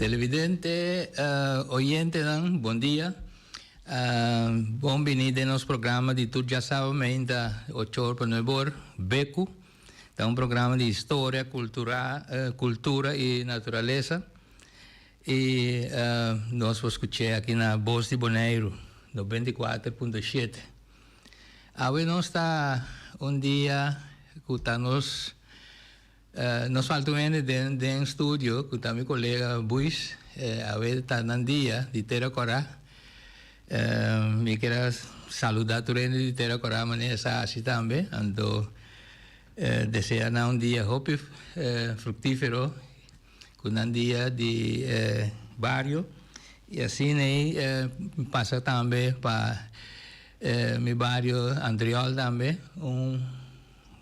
Televidente, oyentenan, bon dia. Bon bini den nos programa di tur djasaba meinta ocho or pa nuebe or, Beku. Ta un programa di historia, cultura, cultura y naturalesa. Y nos por scuch'é aki na Bos di Boneiru, 94.7. Awe nos ta un dia cu ta nos Nos falta un hende den den studio cu ta mi colega Buis. Awe ta nan dia di Tera Cora. Mi kier a saluda tur hende di Tera Cora manera sa haci tambe. Anto desea nan un dia hopi fructifero cu nan dia di bario. Y asina ey pasa tambe pa mi bario Andriol tambe un.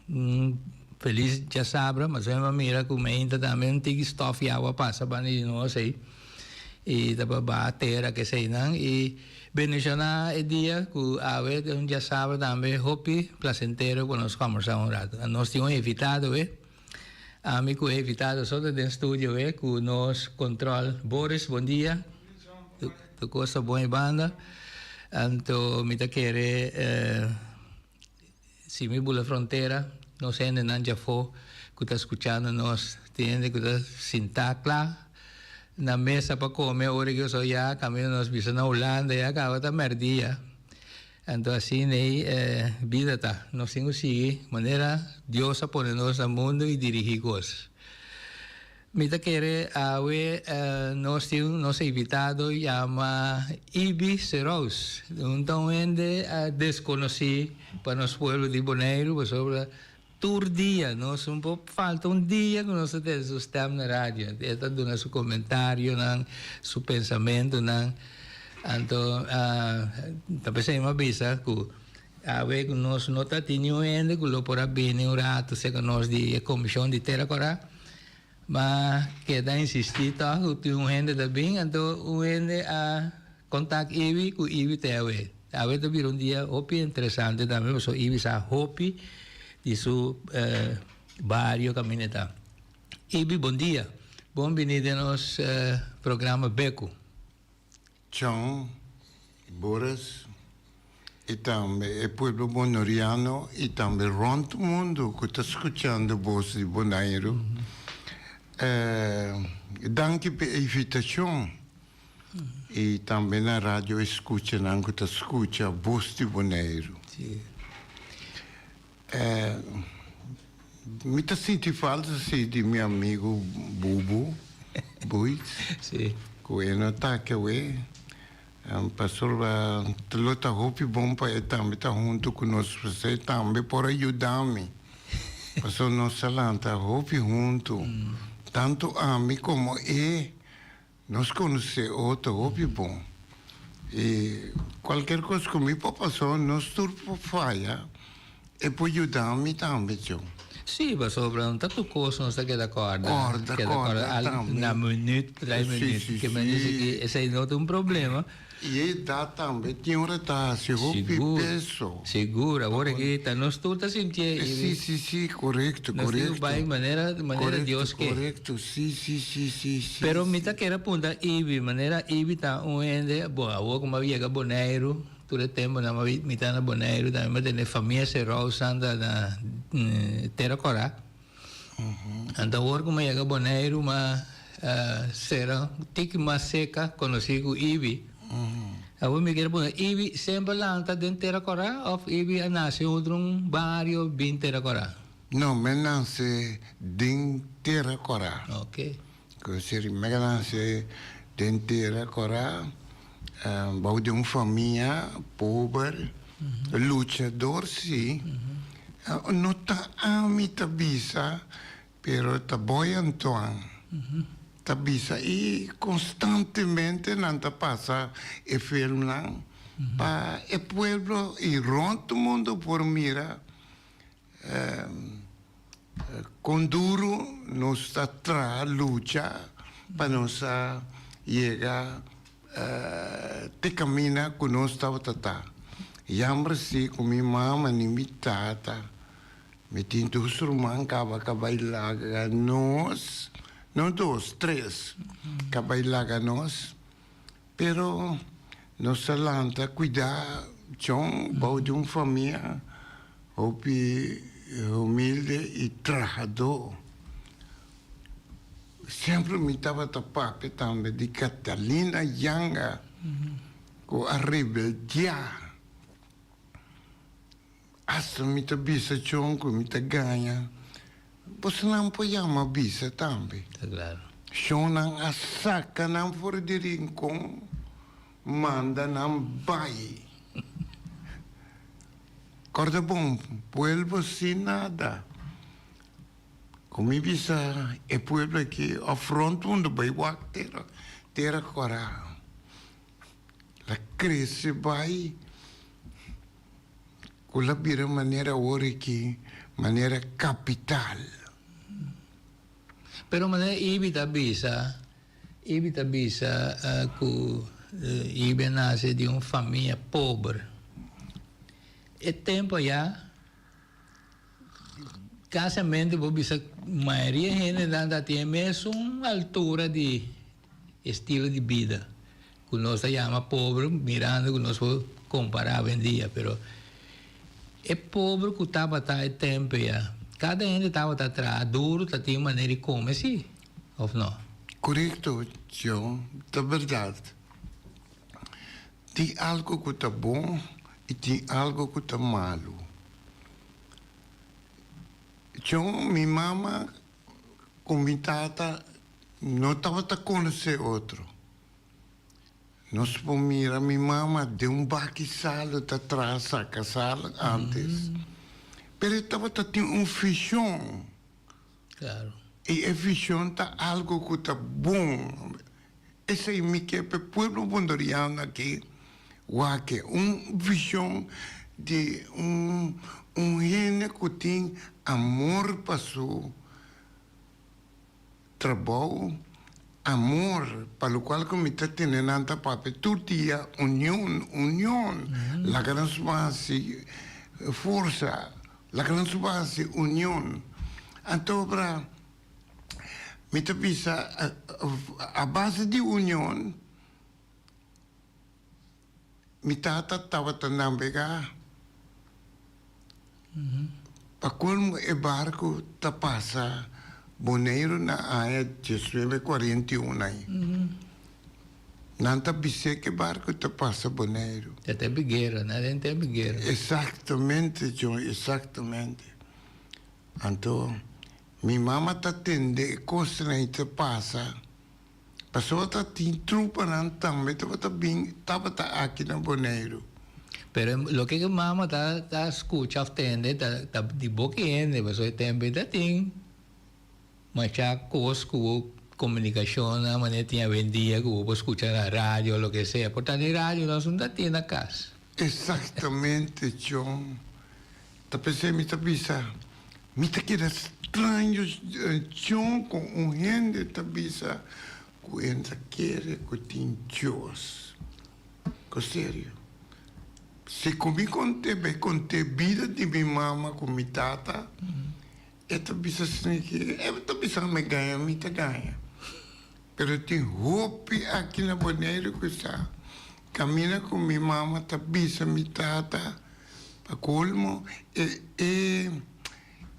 Un felis djasabra, ma semper a mira ku meinta tambe un tiki stof i awa pasa banda di nos ei i ta pa baha tera keseinan i bendishoná e dia ku awe ta un djasabra tambe hopi plasentero ku nos kòmbersá un ratu. Nos tin un invitado e, ami ku e invitado so ta den studio e ku nos kontròl Boris, bon dia, tur kos ta bon ei banda, anto mi ta kere. Si mi bula frontera, nos hendenan djafó ku ta skuchando nos, tin hende ku ta sintá kla na mesa pa kome ora ku so ya kaminda nos bisa na Hulanda ya kaba ta mèrdia. Anto asina ei bida ta. Nos tin ku sigui manera Dios a pone nos na mundu i dirigí kos. Mi ta kere awe nos tin nos invitado yama Ibi Serous. Un ta un hende desconoci pa nos pueblo di Boneiru pasobra tur dia nos un por falta un dia cu nos ta tende su stem na radio. E ta duna su comentarionan, su pensamentonan. Anto ta pesey mi a bisa cu awe cu nos no ta tin niun hende cu lo por a bini un rato cerca nos di e comision di Tera Cora. Ma keda insistí tòg ku tin un hende ta bin, anto un hende a kontak Ibi ku Ibi ta awe. Awe ta bira un dia hopi interesante tambe pasobra Ibi sa hopi di su bario kaminda e ta. Ibi bon dia, bon bini den nos programa Beku. Chon, Boris y tambe e pueblo bonoriano y tambe rond mundo cu ta scuchando Bos di Boneiru. Danki p'e invitacion y tambe na radio escuchanan cu ta scucha Bos di Boneiru. Mi ta sinti falta si di mi amigo Bubu Buits. Sí. Ku e no ta aki awe. Pasobra lo ta hopi bon pa e tambe ta huntu ku nos pasobra e tambe por a yuda mi. Pasobra nos a lanta hopi huntu. Tantu ami komo e. Nos konosé otro hopi bon i kualker kos ku mi por pasó nos tur por faya, e por yuda mi tambe tjo. Sí, pasobra no ta tur kos nos ta keda kòrda. Kòrda, kòrda tambe. Na minüt, drai minüt. Ke men dice ki esei no ta un problema. I e edat tambe tin ora ta hasi hopi peso. Sigur, awor aki ta nos tur ta sintié i. Si, si, si, korekto, korekto. Nos tin ku bai manera, manera Dios ke. Korekto, si, si, si, si, si. Pero mi ta kere punta Ibi, manera Ibi ta un hende, bon awor ku mi a yega Boneiru, tur e tempunan mi ta na Boneiru tambe mi a tene famia Serou Santa na Tera Kòrá. Anto awor ku mi a yega Boneiru mi a sera un tiki mas seka konosí ku Ibi. Awor mi kier puntra, Ibi semper lanta den Tera Kòrá òf Ibi a nase otro un bario bin Tera Kòrá? No, mi a nase den Tera Kòrá. Oke. Ku esei mi a nase den Tera Kòrá bou di un famia pober, luchador si. No ta ami ta bisa, pero ta Boy Antoine ta bisa i konstantemente nan ta pasa e filmnan pa e pueblo i rònt mundu por mira Kon duru nos ta traha lucha pa nos a yega te kaminda ku nos tabata ta. Yamber si ku mi mama ni mi tata, mi tin dos ruman kaba ka bai laga nos. No dos, tres, ku a bai laga nos. Pero nos a lanta kuidá John bou di un famia hopi humilde i trahadó. Semper mi tabata papia tambe di Catalina Janga ku a rebeldiá. Asta mi ta bisa John ku mi ta gaña. Bosonan por yama bisa tambe. Ta claro. Shonnan a saka nan for di Rincon manda nan bai. Corda bon, pueblo sin nada. Ku mi bisa e pueblo aki of rond mundo bai wak tera, tera kora. La krese bai. Ku la bira manera awor aki, manera kapital. Pero manera Ibi ta bisa, Ibi ta bisa ku Ibi a nase di un famia pober. E tempu aya kasamente bo bisa mayoria hendenan ta tin e mesun altura di estilo di bida. Ku nos ta yama pober mirando ku nos por kompará awendia, pero e pober ku tabata e tempu ya, kada hende tabata traha duru ta tin manera di kome si òf no? Korekto, John, ta bèrdat. Tin algu ku ta bon i tin algu ku ta malu. John, mi mama ku mi tata no tabata konosé otro. Nos por mira mi mama den un baki salu ta traha saka salu antes. Pero e tabata tin un vision. Claro. I e vision ta algo ku ta bon. Esei mi ke pa e pueblo bondoriano aki wak. Un vision di un un hende ku tin amor pa su Trabou, amor, pa locual cu mi ta tene nan ta papia tur dia, union, union, laga nos basi forsa, laga nos basi union. Anto ora mi ta bisa a base di union Mi tata tabata nabegá. Pa colmo e barco ta pasa Boneiru na aña diesnuebe cuarenta i un ai. Nan ta bis'é cu e barco ta pasa Boneiru. Ta tempu guera, na den tempu guera. Exactamente, John, exactamente. Anto mi mama ta tende e cosnan ei ta pasa. Pasobra ta tin trupanan tambe tabata bin tabata aki na Boneiru. Pero loke ku mama ta ta skucha òf tende ta ta di boki hende pasobra e tempu ei ta tin masha kos ku bo komunikashonnan manera tin awendia ku bo por skucha na radio o loke sea por ta ni radio nos no ta tin na kas. Exactamente John. Ta p'esei mi ta bisa, mi ta keda straño John ku un hende ta bisa ku e ta kere ku tin Dios. Ku serio. Si ku mi kont'é bai kont'é bida di mi mama ku mi tata, e ta bisa asina e ta bisa mi gaña, mi ta gaña. Pero tin hopi aki na Boneiru ku sa kaminda ku mi mama ta bisa mi tata pa kolmo e e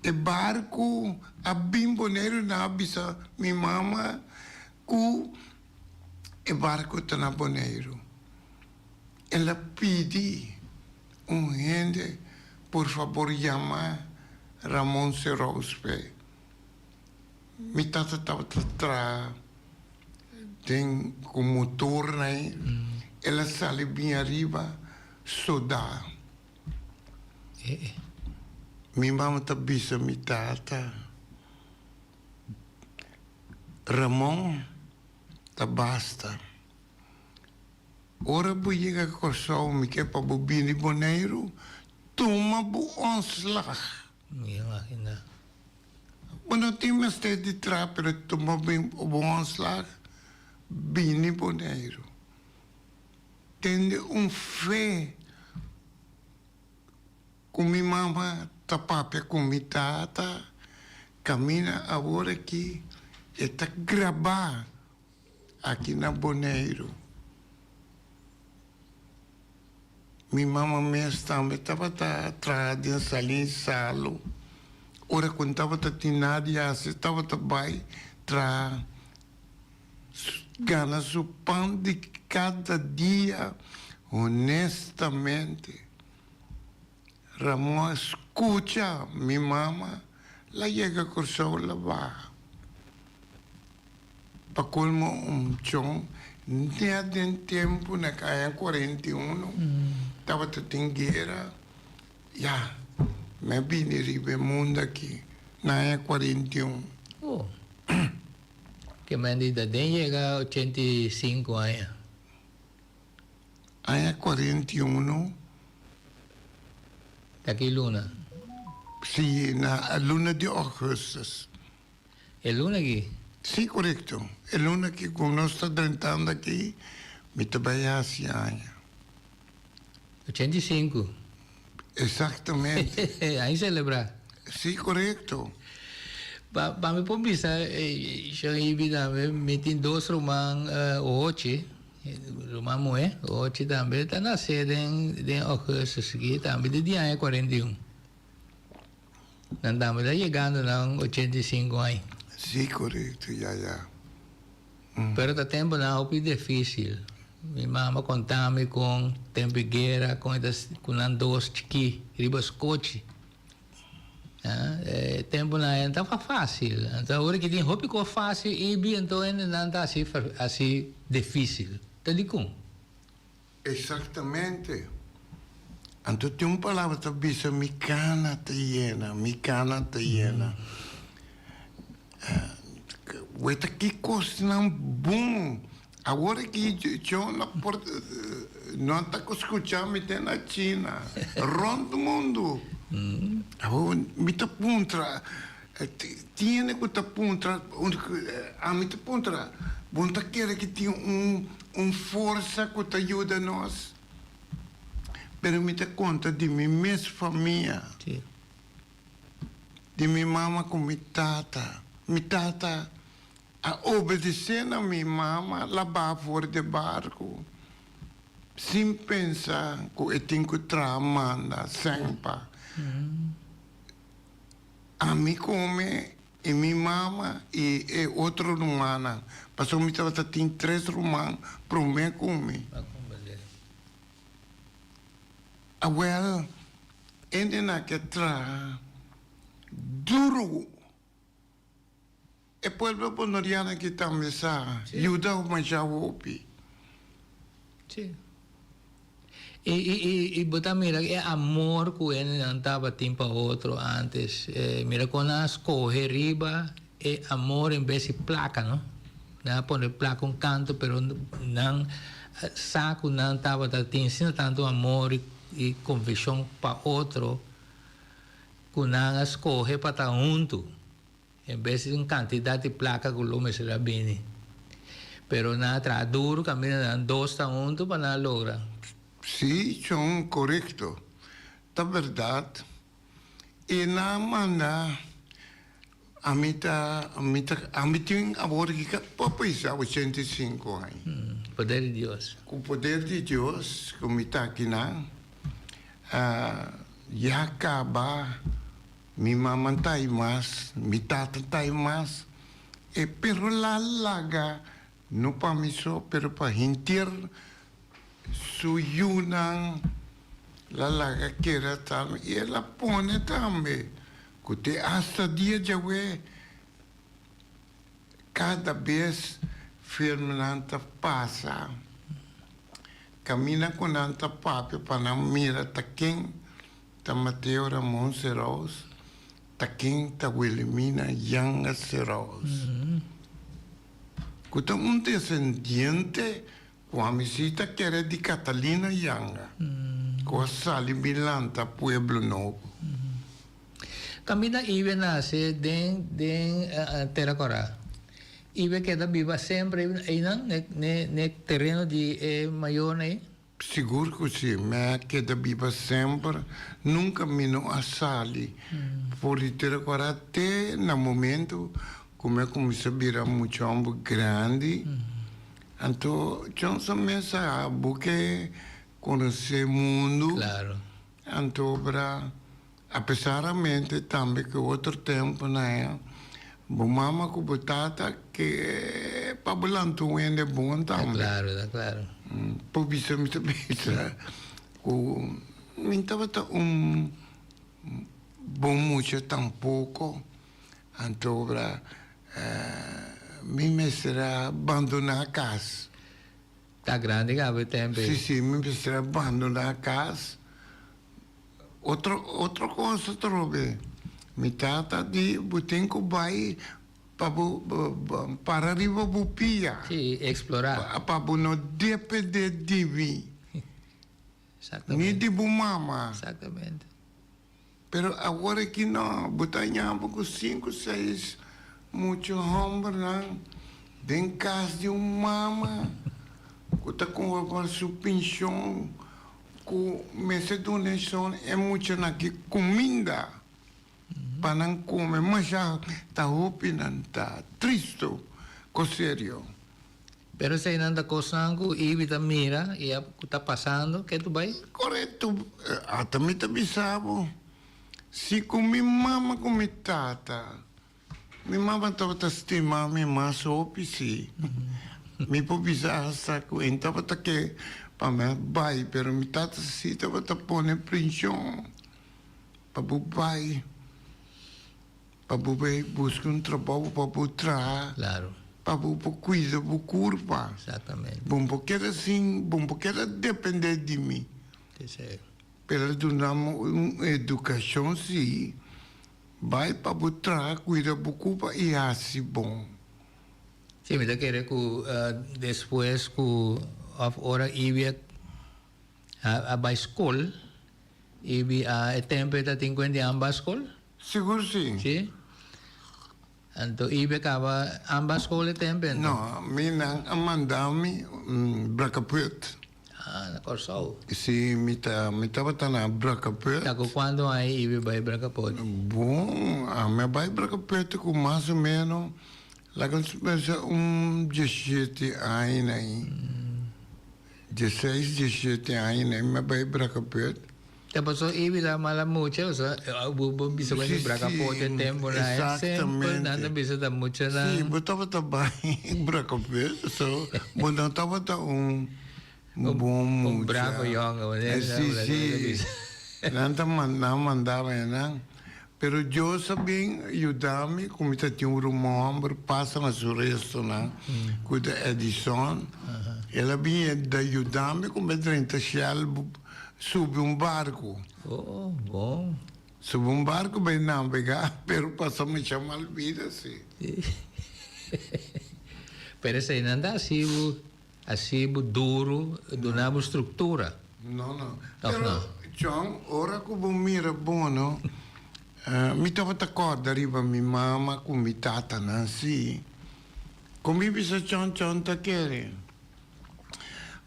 e barku a bin Boneiru nan a bisa mi mama ku e barku ta na Boneiru. El a pidi un hende por fabor yama Ramon Serouspe. Mi tata tabata traha den ku motornan ei, el a sali bin ariba sodá. Mi mama ta bisa mi tata, Ramon, ta basta. Ora bo yega Kòrsou mi ke pa bo bini Boneiru, tuma bo ontslag. Mi imaginá. Bo no tin mester di traha pero tuma bo ontslag bini Boneiru. Tende un fe ku mi mama ta papia ku mi tata kaminda awor aki. E ta grabá aki na Boneiru. Mi mama mes tambe tabata traha den Salin Salu. Ora ku N tabata tin nada di hasi, tabata bai traha, gana su pan di kada dia honestamente. Ramon a skucha mi mama la yega Kòrsou la baha. Pa kolmo un chon nea den tempu na aña 41 tabata tin guera ya mi a bini riba e mundo aki na aña 41. Oh. Ke men di ta den yega 85 aña. Aña 41. Ta ki luna? Si, na luna di augustus. E luna aki? Si, korekto. E luna aki ku nos ta drentando aki, mi ta bai hasi aña. 85. Eksaktamente. Ain selebrá. Si, korekto. Pa pa mi por bisa, Shon Ibi tambe, mi tin dos ruman ohochi, ruman muhé, ohochi tambe ta nasé den den augustus aki tambe di di aña 41. Nan tambe ta yegando nan 85 aña. Sí, korekto, ya, ya. Pero ta temponan hopi difícil. Mi mama konta mi kon tempo di guera, kon e ta ku nan dos chikí riba skochi. E temponan ei no tabata fácil. Anto awor ki tin hopi kos fácil i bi anto hendenan ta hasi hasi difícil. Ta dikon? Exactamente. Anto tin un palabra ta bisa mi cana ta yena, mi cana ta yena. Weta ki cosnan bon. Awor aki yo no por no ta cu scucha mi te na China, rond mundo. Awor mi ta puntra Tin hende ku ta puntra, ami ta puntra, bo no ta kere ki tin un un forsa ku ta yuda nos? Pero mi ta konta di mi mes famia, di mi mama ku mi tata. Mi tata a obedesé na mi mama labá for di e barku sin pensa ku e tin ku traha manda sèn pa. Ami come y mi mama y e otro rumannan, pasobra mi tabata tin tres ruman prome cu mi. Awel, hendenan ke traha duro. E pueblo bonoriano aki tambe sa yuda masha hopi. Sí. I, i, i, i bo ta mira e amor ku hendenan tabatin pa otro antes. Eh, mira kon nan a skohe riba e amor en bes di plaka, no? Nan a pone plaka un kanto, pero nan sa ku nan tabata tin asina tantu amor i, i konvikshon pa otro ku nan a skohe pa ta huntu. En bes di un kantidat di plaka ku lo mester a bini. Pero nan a traha duru kaminda nan dos ta huntu pa nan a logra. Sí, Chon, korekto. Ta bèrdat. E nan a manda ami ta mi ta ami tin awor ki ka por bisa 85 aña. Poder di Dios. Ku poder di Dios ku mi ta akinan ya kaba. Mi mama n'ta ei mas, mi tata n'ta ei mas, e pero la laga no pa mi so pero pa henter su yunan la laga keda tambe i el a pone tambe ku te asta dia djawe kada bes firmanan ta pasa kaminda ku nan ta papia pa nan mira ta ken Ta Mateo Ramon Seraus, ta ken ta Wilhelmina Yanga Seraus, ku ta un desendiente ku ami si ta kere di Catalina Yanga, ku a sali bin lanta Pueblo Nobo. Kaminda Ibe nase den den Tera Kòrá. Ibe keda biba semper einan ne ne tereno di e mayornan ei. Sigur ku si, mi a keda biba semper, nunka mi no a sali for di Tera Kòrá te na momentu. Ku mi a kuminsá bira mucha hòmber grandi, anto Johnson mes a buke konosé mundu. Anto bra, apesaramente tambe ku otro tempunan ya, bo mama ku bo tata ke pa bo lanta un hende bon tambe. Ta klaro, ta klaro. Por bisa mi ta bisa ku mi tabata un bon mucha tampoko. Anto ora mi mester a bandoná kas. Ta grandi kaba e tempu ei. Sí, sí, mi mester a bandoná kas. Otro, otro kos atrobe, mi tata di bo tin ku bai pa bo para riba bo pia. Sí, eksplorá. Pa bo no dependé di mi. Exactamente. Ni di bo mama. Exactamente. Pero awor aki no, bo ta haña bo ku sinku, seis mucha hòmbernan den kas di un mama ku ta kobra su penshon ku mester duna esun e muchanan aki kuminda pa nan kome. Masha ta hopi nan ta tristu ku serio. Pero eseinan ta kosnan ku Ibi ta mira i a ku ta pasando, ke tu bai? Korekto, ata mi ta bisa bo, si ku mi mama ku mi tata, mi mama tabata stima mi mas hopi si, mi por bisa hasta ku e tabata ke pa mi a bai, pero mi tata si tabata pone prenshon pa bo bai. Pa bo bay busca un trabou pa bo traha. Claro. Pa bo por cuida bo curpa. Exactamente. Bo no por keda sin, bo no por keda depende di mi. Esey. Pero a duna mi un educacion si, bay pa bo traha, cuida bo curpa y haci bon. Si, mi ta kere cu despues cu of ora Ivia a bay scol, Ibi a e tempo e ta tin kuenti amba skol? Sigur si. Si? Anto Ibi a kaba amba skol e tempo ento? No, mi nan a manda mi Brakkeput. Ah, na Kòrsou. Si, mi ta mi tabata na Brakkeput. Ta ku kuantu aña Ibi bai Brakkeput? Bon, ami a bai Brakkeput ku mas o meno laga nos pensa un diesshete aña ei. Dieseis, diesshete aña na mi a bai Brakaput. Ta paso e bira mala mucha, osea bo bo bisa ku e Brakapot e tempu na e semper nan ta bisa ta mucha nan. Si, bo tabata bai Brakaput, so bo no tabata un bon mucha. Un bravo yonge, Si, si, nan ta nan mandaba nan. Pero Dios a bin yuda mi ku mi ta tin un ruman hòmber pasa na su restonan ku ta Edison. El a bin da yuda mi ku mi a drenta Shell subi un barku. Oh, bon. Subi un barku bai nabegá pero pasa masha mal bida si. Pero eseinan ta hasi bo Hasi bo duru, duna bo struktura. No, no. Of Pero, no? John, ora ku bo mira bo, no, mi tabata kòrda riba mi mama ku mi tatanan, sí. Ku mi bisa John, John ta kere.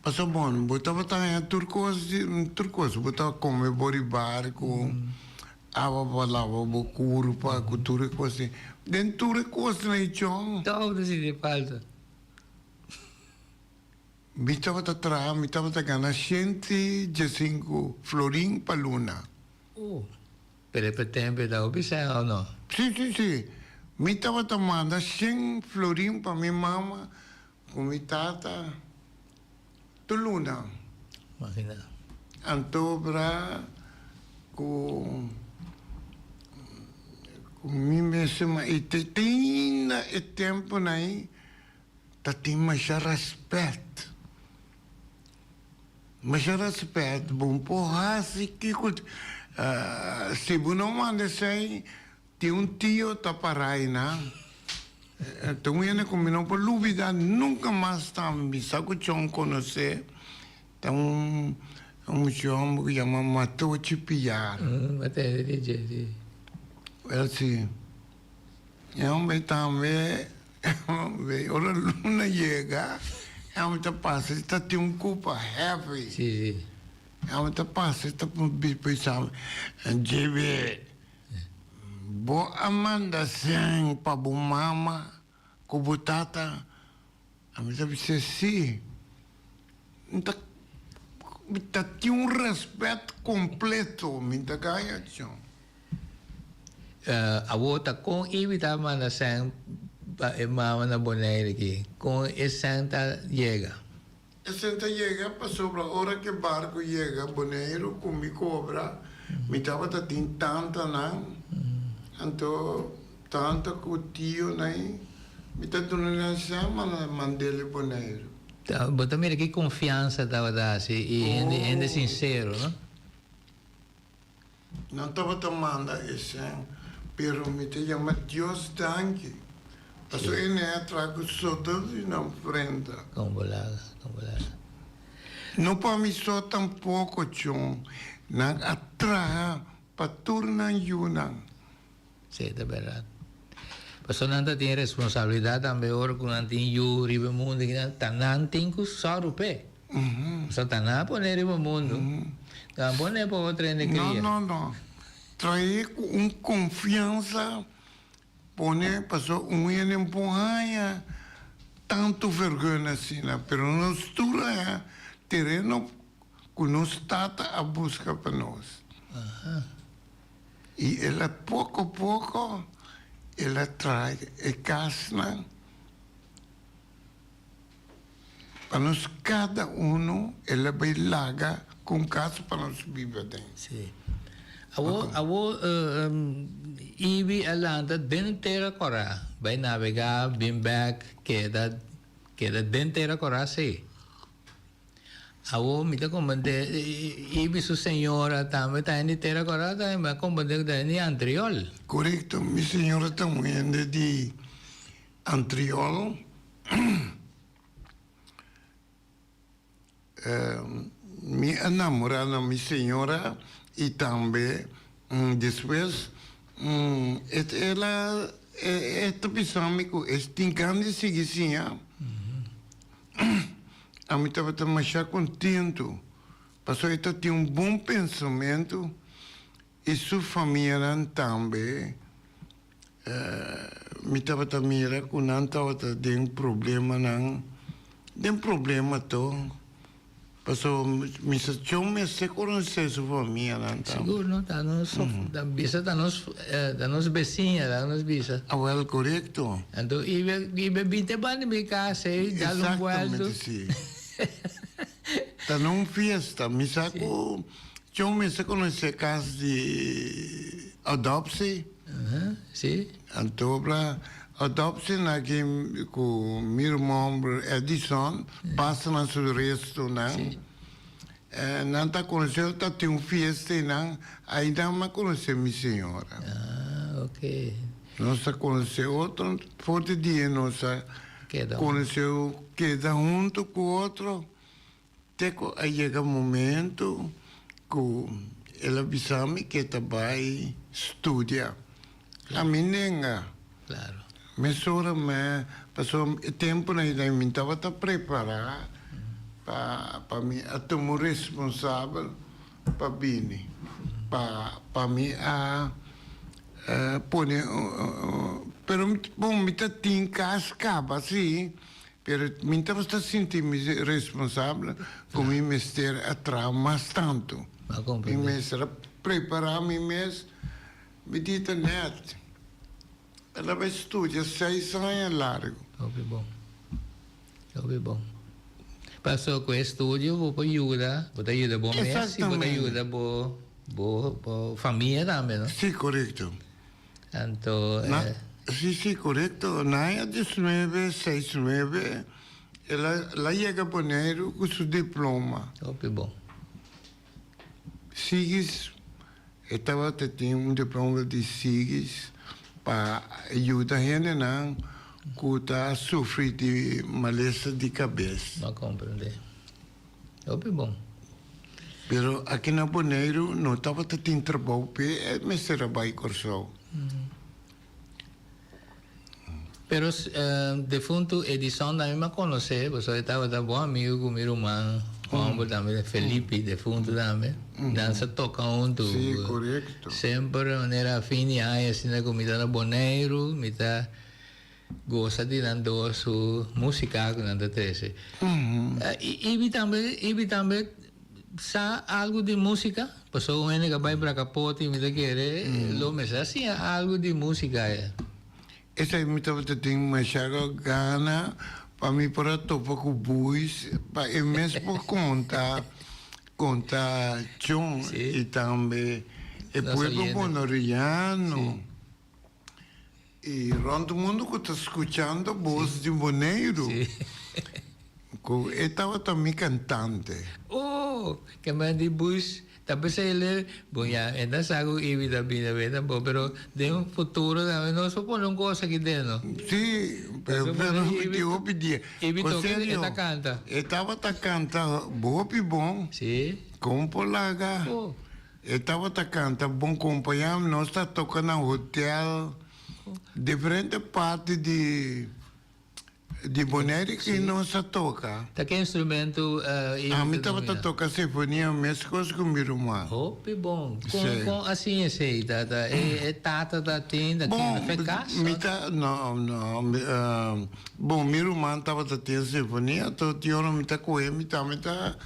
Pasobra, bon, bo tabata haña tur kos di, tur kos. Bo ta kome bo riba ku awa pa laba bo kurpa, ku tur e kos. Den tur e kosnan ei, John. Tòg ta sinti falta. Mi tabata traha, mi tabata gana shenti diesinku florin pa luna. Oh, pero e pa tempu e ta hopi sèn òf no? Sí, sí, sí. Mi tabata manda shen florin pa mi mama ku mi tata tur luna. Imagina. Anto bra ku ku mi mester ma i te tin e tempunan ei. Ta tin masha rèspèt. Masha rèspèt. Bo no por hasi kiko. Si bo no manda esei, tin un tio ta para einan. Ta un hende ku mi no por lubida nunka mas tambe. Mi sa ku Chon konosé. Ta un mucha hòmber ku yama Matochi Piar. Mi a tende di dje, si. Wèl si. E hòmber tambe. Ora luna yega, e hòmber ta pasa i ta tin un kupa heavy. Sí, sí. E hòmber ta pasa i ta bisa, Djebe, Bo a manda sèn pa bo mama ku bo tata? Ami ta bis'é sí. Mi ta mi ta tin un rèspèt kompleto, mi ta gaña chon. Awor ta kon Ibi ta manda sèn pa e mama na Bonaire aki? Kon e sèn ta yega? E sèn ta yega pasobra ora ku e barku yega Boneiru ku mi kobra, mi tabata tin tantanan, anto tanta ku tionan mi ta duna nan sèn manda mand'el Boneiru. Bo ta mira ki konfiansa tabata hasi i hende hende sinsero, no? Nan tabata manda e sèn, pero mi ta yama Dios danki, pasobra e ne a traha ku soto di nan frenta. Kon bo laga, kon bo laga. No pa mi so tampoko, chon, nan a traha pa tur nan yunan. Sí, ta bèrdat. Pasobra nan ta tin responsabilidat tambe ora ku nan tin yu riba e mundu aki nan, ta nan tin ku sòru p'e. Pasobra ta nan a pone riba mundu, nan a pone pa otro hende kria. No, no, no. Trae ku un konfiansa pone pasobra un hende no por haña tantu vergùn asina, pero nos tur haña tereno ku nos tata a buska pa nos. I el a poko poko el a traha e kasnan pa nos kada uno el a bai laga ku un kas pa nos biba den. Sí. Awor awor Ibi a lanta den tera kòrá bai nabegá bin bèk keda keda den tera kòrá sí. Awor mi ta comprende Ibi su señora tambe ta hende di Tera Kòrá tambe mi a comprende ku ta hende di Antriol. Korekto, mi señora ta un hende di Antriol. Mi a namorá na mi señora i tambe despues el a e ta bisa mi ku e tin gana di sigui siña. Ami tabata masha kontentu pasobra e ta tin un bon pensamentu i su famianan tambe. Mi tabata mira ku nan tabata den problemanan, den problema to. Pasobra mi sa tjou mester konosé su famianan tambe. Sigur no, ta nos ta bisa ta nos ta nos besiña ta nos bisa. Awel korekto. Anto i be bin te banda mi kas ei dal un buelto. Exactamente si. Ta na un fiesta mi sa ku tjou mester konosé kas di adoptie. Si. Anto bla adoptie na ki ku mi ruman Edison pasa na su restonan. Nan ta konosé ta tin un fiesta einan ainda mi a konosé mi señora. Ah ok. Nos ta konosé otro for di dia nos a konosé keda hunto ku otro. Te ku a yega momento ku el a bisa mi ke ta bai studia. Ami nenga. Mesora mi pasobra e tempunan ei mi tabata prepará pa pa mi a tuma un responsabel pa bini. Pa pa mi a pone pero bon mi ta tin kas kaba si. Pero mi tabata sinti mi responsabel cu mi mester a traha mas tanto. Mi mester a prepara mi mes. Mi di ta net. El a bay studia seis aña largo. Hopi bon. Hopi bon. Paso cu e studio bo por yuda, bo ta yuda bo mes y bo ta yuda bo bo famia tambe, no? Si, corecto. Anto e. Si, si, korekto. Na aña diesnuebe seis nuebe el a el a yega Boneiru ku su diploma. Hopi bon. Sigis, e tabata tin un diploma di Sigis pa yuda hendenan ku ta sufri di malesa di kabes. Bo a komprendé. Hopi bon. Pero aki na Boneiru no tabata tin trabou p'e e mester a bai Kòrsou. Pero defuntu Edison tambe mi a konosé, pasobra e tabata bon amigu ku mi ruman Homber tambe, Felipe, defunto tambe. Nan sa toca hunto. Sí, correcto. Semper manera fin di aña asina cu mi ta na Boneiru, mi ta goza di nan dos su musica cu nan ta trece. Y mi tambe, y mi tambe sa algo di musica, pasobra un hende cu a bay Bracapoti mi ta kere lo mester a siña algo di musica. Esei mi tabata tin masha gana pa mi por a topa ku Buis pa e mes por konta konta Chon i tambe e pueblo boneriano i rònt mundu ku ta skuchando bos di Boneiru ku e tabata mi kantante. Oh, ke men di Buis Ta p'esei el bon ya e ta sa ku Ibi ta bini awe tampo pero den un futuro tambe nos por pone un kos aki den no. Si, pero pero mi tin hopi dia. Ibi toka e ta kanta. E tabata kanta hopi bon. Si. Kon por laga. E tabata kanta bon kompañá nos ta toka na hotel diferente parti di. Di Bonaire ki nos a toka. Ta ki instrumento Ibi ta Ami tabata toka sinfonia meskos ku mi ruman. Hopi bon. Kon kon a siña esei? Ta ta e tata ta tin ta kende fe kas? Bon mi ta no no bon mi ruman tabata tin sinfonia to tin ora mi ta kohe mi tambe ta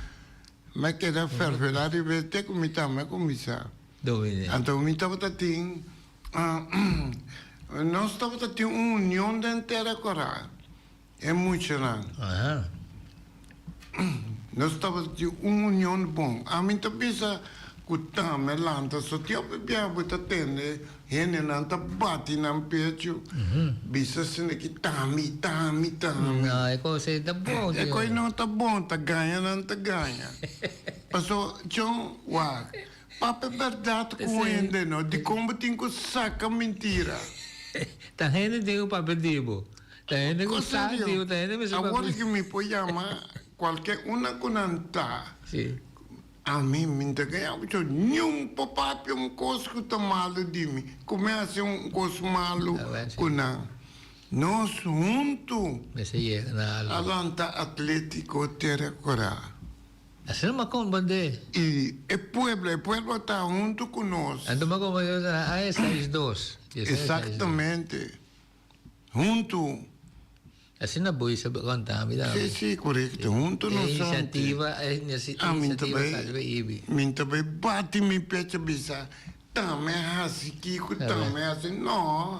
mi a keda ferfelá riba e te ku mi tambe a kuminsá. Anto mi tabata tin Nos tabata tin un union den Tera Kora, e muchanan. Nos tabata tin un union bon. Ami ta bisa ku tambe lanta so tiopi bia bo ta tende hendenan ta bati nan pechu bisa asina ki tami, tami, tami. No, e kos ei ta bon. E kos ei no ta bon, ta gaña nan ta gaña. Paso, chon, wak. Papia bèrdat ku hende no, dikon bo tin ku saka mentira? Ta hende tin ku papia di bo. Ta hende ku sa di bo, ta hende mester papia. Awor ki mi por yama kualke una ku nan ta, Si. ami mi ta gaña mucho, niun por papia un kos ku ta malu di mi, ku mi hasi un kos malu ku nan. Nos huntu Mester yega na algu. a lanta Atlético Tera Kora. Asina mi a komprendé. I e pueblo, e pueblo ta huntu ku nos. Anto mi a komprendé na aña seis dos. Exactamente. Huntu. Asina bo isa konta mi tambe. Si, si, korekto. Huntu nos ante. E inisiativa, e inisiativa sali pa Ibi. Mi ta bai bati mi pecho bisa, Tame hasi kiko, tame hasi. No,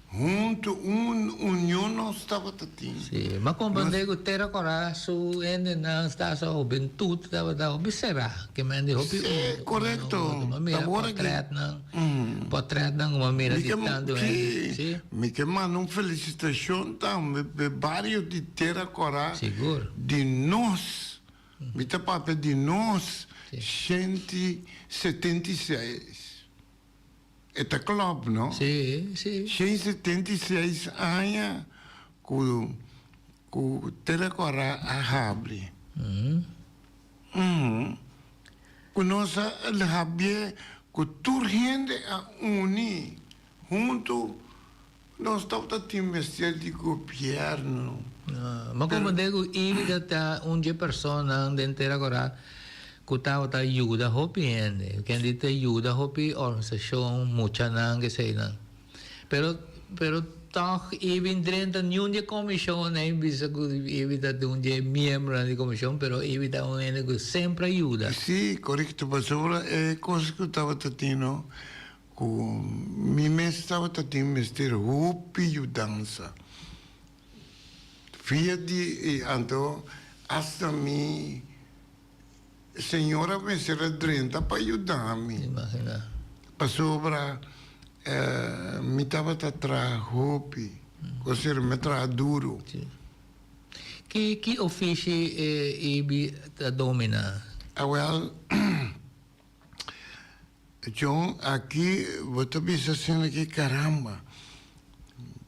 huntu un union nos tabata tin. Sí, m'a comprende ku Tera Kòrá su hendenan sta su hubentut tabata hopi será, ke men di hopi Sí, korekto. M'a mira portretnan, portretnan ku m'a mira di tantu hende. Sí. Mi ke manda un felisitashon tambe p'e bario di Tera Kòrá. Sigur. Di nos. Mi ta papia di nos 176. E ta klòp, no? Sí, sí. 176 aña ku ku Tera Kòrá a habri. Ku nos a habié ku tur hende a uni huntu. Nos tabata tin mester di gobierno. Ma comprende cu Ivy ta un dje personanan den Tera Cora cu tabata yuda hopi hende. Kende ta yuda hopi organisacion, muchanan, keseynan. Pero, pero toch Ivy drenta niun dje comision ey bisa cu Ivy ta un dje miembronan di comision, pero Ivy ta un hende cu semper a yuda. Si, corecto, pasobra e cos cu tabata tin no, Ku mi mes tabata tin mester hopi yudansa. Via di e anto asta mi señora mester a drenta pa yuda mi. Imagina. Pasobra mi tabata traha hopi, osea mi a traha duru. Si. Ki ki ofishi Ibi ta domina? Awel. John, aki bo ta bisa asina ki caramba.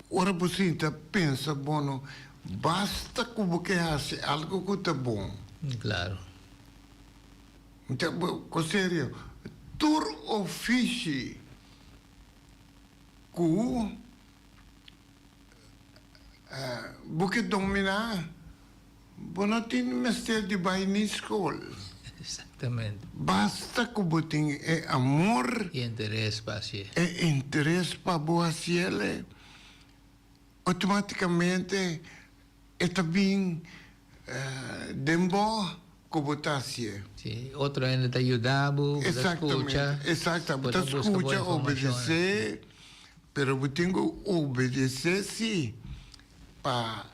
Ora bo sinta pensa bono, basta cu bo ke haci algo cu ta bon. Claro. Ta, bo, serio, tur ofishi cu bo ke domina. Bo no tin mester di bai ni skol. Exactamente. Basta ku bo tin e amor. I interes pa hasié. E interes pa bo hasiel, automáticamente e ta bin den bo ku bo ta hasié. Sí, otro hende ta yuda bo, bo ta skucha. Exactamente, bo ta skucha, obedesé, pero bo tin ku obedesé sí pa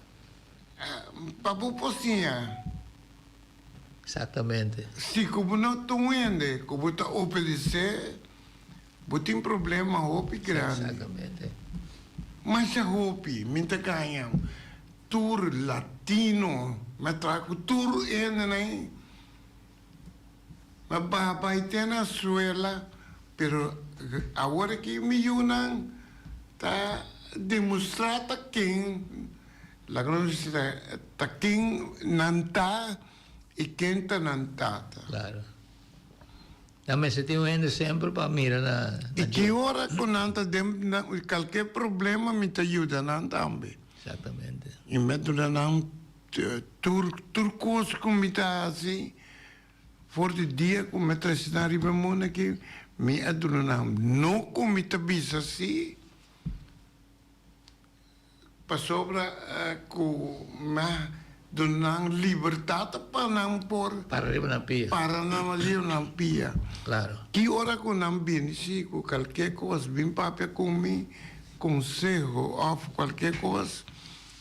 Pa bo por siña. Exactamente. Si ku bo no ta un hende ku bo ta obedesé, bo tin problema hopi grandi. Exactamente. Masha hopi, mi ta gaña tur latino, mi a traha ku tur hendenan ei. Mi a baha bai te na suela, pero awor aki mi yunan ta demostrá ta ken, laga nos bisa ta ken nan ta i ken ta nan tata. Claro. Nan mester tin un hende semper pa mira na I ki ora ku nan ta den kalke problema mi ta yuda nan tambe. Exactamente. I mi a duna nan Tur tur kos ku mi ta hasi for di dia ku mi a trese nan riba e mundu aki, mi a duna nan. No ku mi ta bisa si, pasobra ku mi a duna nan libertat pa nan por. Para riba nan pia. Para nan riba nan pia. Klaro. Ki ora ku nan bini si ku kalke kos bin papia ku mi, konseho òf kualke kos.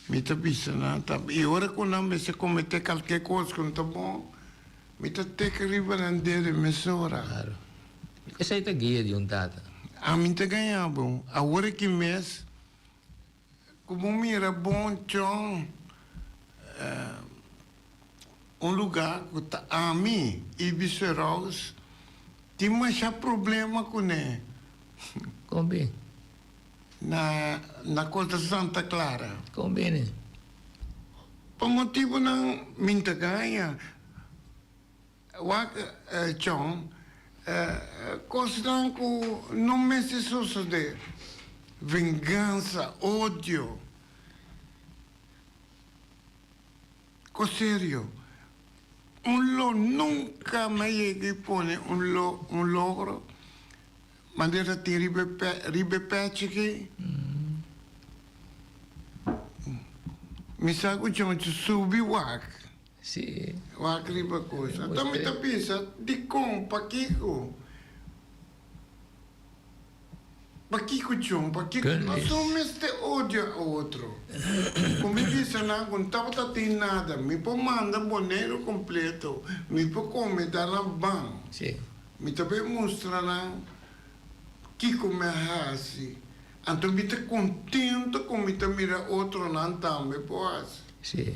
Mi ta bisa nan ta, i ora ku nan mester kometé kalke kos ku no ta bon, mi ta teka riba nan dede mesora. Klaro. Esei ta guia di un tata. Ami ta gaña bo. Awor aki mes, ku bo mira bon chon, un lugá ku ta ami i Biseroos tin masha problema kuné. Kon bin? Na na Costa Santa Clara. Kon bini? Pa motibunan min ta gaña. Wak chon, kosnan ku no mester sosodé, vengansa, odio. Kos serio. Un lo nunka mi a yega i pone un lo un logro. Manera tin riba e pe riba e pechi aki. Mi sa ku chonchi subi wak. Si. Wak riba kos. Anto mi ta bisa, dikon? Pakiko? Pakiko chon? Pakiko? Goodness. Nos no mester odia otro. Ku mi bisa nan ku no tabata tin nada, mi por manda Boneiru kompleto, mi por kome da nan ban. Si. Mi ta bay mustra nan kico mi a haci, anto mi ta contento cu mi ta mira otronan tambe por haci. Sí.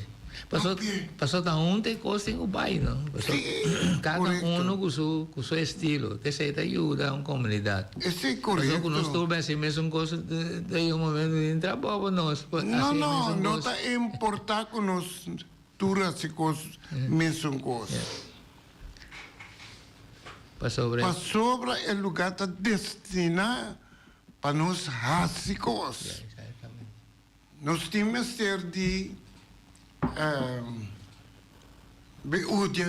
Paso, paso ta un te cos tin cu bay, no? Paso, Sí, cada correcto. uno cu su, cu su estilo. Esey ta yuda un comunidad. Esey Paso cu nos correcto. tur bay haci mesun cos, den un momento tin trabao pa nos pa No, haci no, mesun no cos. ta importa cu nos tur haci cos mesun cos. Pasobra. Pasobra e lugá ta destiná pa nos hasi kos. Nos tin mester di be odia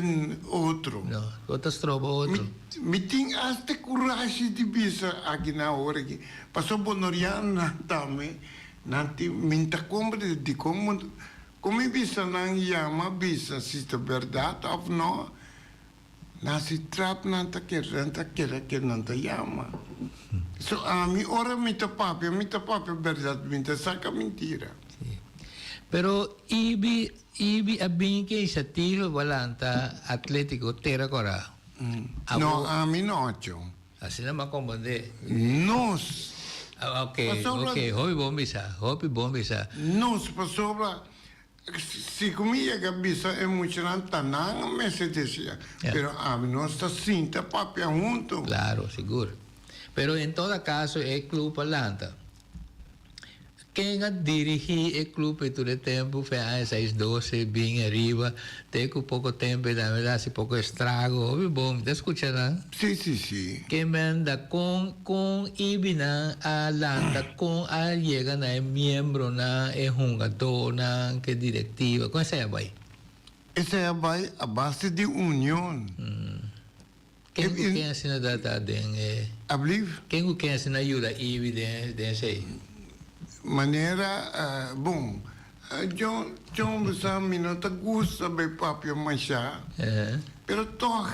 otro. No, bo ta stroba otro. Mi tin asta e kurashi di bisa aki na ora aki, pasobra bonorianonan tambe nan tin, mi ta komprende dikon Kon mi bisa nan yama bisa si ta bèrdat òf nò, nan si trap nan ta kere, nan ta kere ke nan ta yama. So ami ora mi ta papia, mi ta papia bèrdat, mi ta saka mintira. Sí. Pero Ibi, Ibi a bin ke inisiativa pa lanta Atlético Tera Kòrá. No, ami no, Cho. Asina mi a comprende. Nos. Ah, ok, Pasobra. ok, hopi bon bisa, hopi bon bisa. Nos, pasobra si ku mi yega bisa e muchanan ta nan a mester desia, Ja. pero ami nos ta sinta papia hunto. Claro, sigur. Pero en toda caso e club a lanta. Ken a dirigí e club ei tur e tempu, fe aña seis doce bin ariba, te ku poko tempu ei tambe ta hasi poko estrago, hopi bon, mi ta skucha nan. Sí, sí, sí. Ken manda kon kon Ibi nan a lanta, kon a yega na e miembronan, e hungadónan, ke direktiva, kon esei a bai? Esei a bai a base di union. Ken ku ken asina ta ta den e. Ablief? Ken ku ken asina a yuda Ibi den den esei? Manera, bon, John, John bo sa mi no ta gusta bay papia masha, pero tog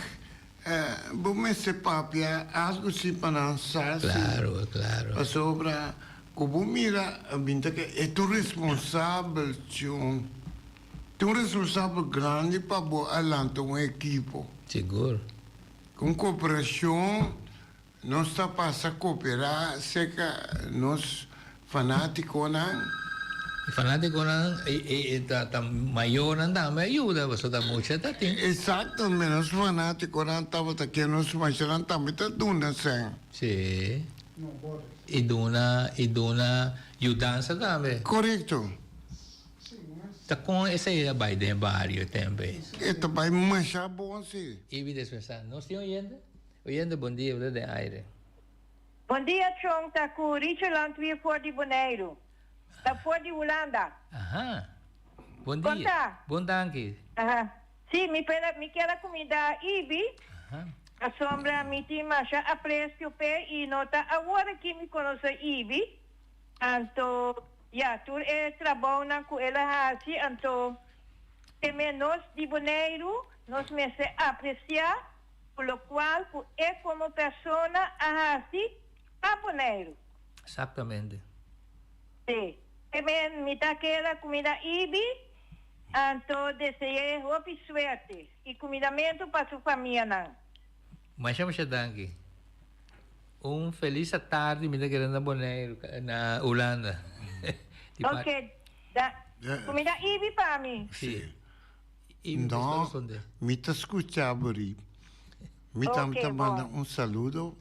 bo mester papia algo si pa nan sa si. Claro, claro. Pasobra ku bo mira bin ta ke e tur responsabel, John. Tin un responsabel grandi pa bo a lanta un ekipo. Sigur. Ku un koperashon nos ta pasa koperá serka nos fanátikonan. E fanátikonan e ta mayornan tambe a yuda pasobra ta mucha ta tin. Eksakto, nos fanátikonan tabata ke nos mashanan tambe ta duna sèn. Si. I duna i duna yudansa tambe. Korekto. Ta kon esei a bai den e bario e tempu ei? E ta bai masha bon si. Ibi despensá. Nos tin oyente? Oyente bon dia, bo ta den aire. Bon dia Chong, ta ku Richard Landweer for di Boneiru. Ta for di Hulanda. Aha. Bon dia. Kon ta? Bon danki. Aha. Si, mi pera, mi kier a kumindá Ibi. Aha. Pasobra mi tin masha apresio p'e i no ta awor aki mi konosé Ibi. Anto, ya, tur e trabounan ku el a hasi, anto te nos di Boneiru nos mester apresiá ku lokual ku e komo persona a hasi pa Boneiru. Exactamente. Sí. Te mi ta keda kumida Ibi, anto dese'é hopi suerte i kumidamentu pa su famianan. Masha masha danki. Un felis atardi mi ta kere na Boneiru, na Hulanda. Di Ok, da, kumida Ibi pa mi. Si. Ibi no No, responde. mi ta skucha bo Rip. Mi tambe Ok, ta manda bon. un saludo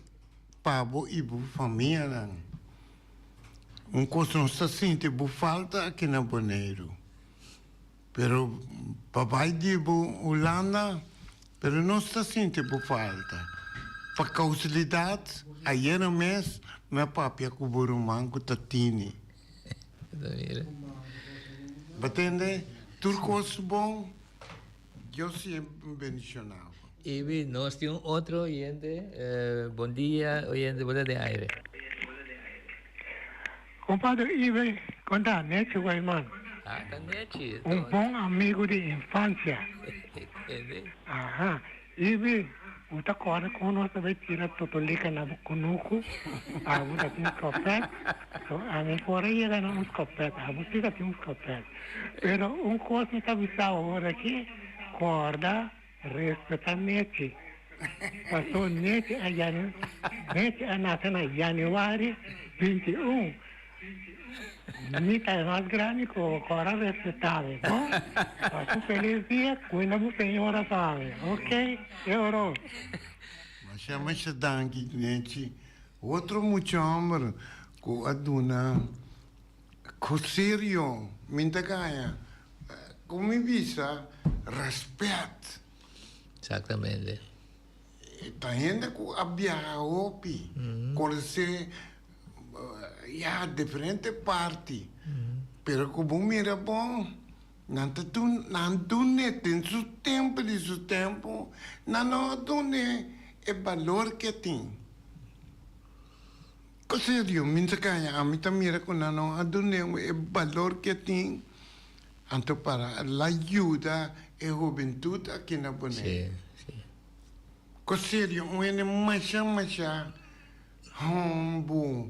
pa bo i bo famianan. Un kos nos ta sinti bo falta aki na Boneiru. Pero pa bai di bo Hulanda, pero nos ta sinti bo falta. Pa kausalidat, ayera mes mi a papia ku bo ruman ku ta Tini. Bo tende? Tur kos bon, Dios siempre bendiciona bo. Ibi, nos tin un otro oyente. Bon dia, oyente, bo ta den aire. Compadre Ibe, con ta Nechi Guayman. Ah, ta Nechi. Un bon amigo di infancia. Tende. Aha. Ibe, bo ta corda con nos ta bay tira totolica na bo cunucu? Abo ta tin scopet. So, ami por a yega na un scopet. Abo si ta tin un scopet. Pero un cos mi ta bisa bo awor aki, corda Respetá Nechi. Pasó Nechi a janu Nechi a nase na januari 21. Mi ta e mas grandi ku bo kòrda respetá mi, bon? Pasa un felis dia, kuida bo señora pa mi, ok? Euro. Masha masha danki Nechi. Otro mucha homber ku a duna ku serio mi ta gaña. Ku mi bisa respet. Exactamente. Ta hende ku a biaha hopi, konosé ya diferente parti, pero ku bo mira bon, nan ta dun, nan dun'é den su tempu di su tempu, nan no a dun'é e balor ke tin. Ku serio, mi ta kaña, ami ta mira ku nan no a dun'é e balor ke tin. Anto para la yuda e hubentud aki na Bonaire. Sí, sí. Cu serio, un hende masha masha humbu.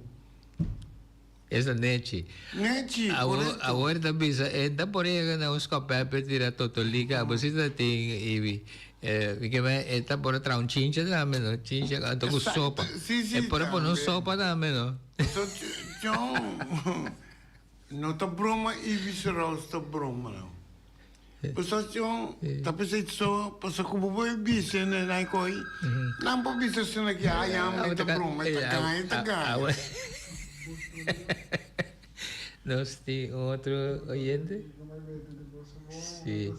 Esa Nechi. Nechi, correcto. Awor ta bisa, e ta por yega na un scopet pe tira totolica, abo si ta tin ibi. Mi ke men, e ta por traha un chincha tambe, no? Chincha anto cu sopa. Sí, sí, E por pone un sopa tambe, no? So, John. No ta broma Ibis Rouse ta broma no. Pasobra ta pensai so pasobra ku bo por bisa na nan koi nan por bisa asina ki a ya mi ta broma e ta gana e ta gana. Nos tin un otro oyente? Si,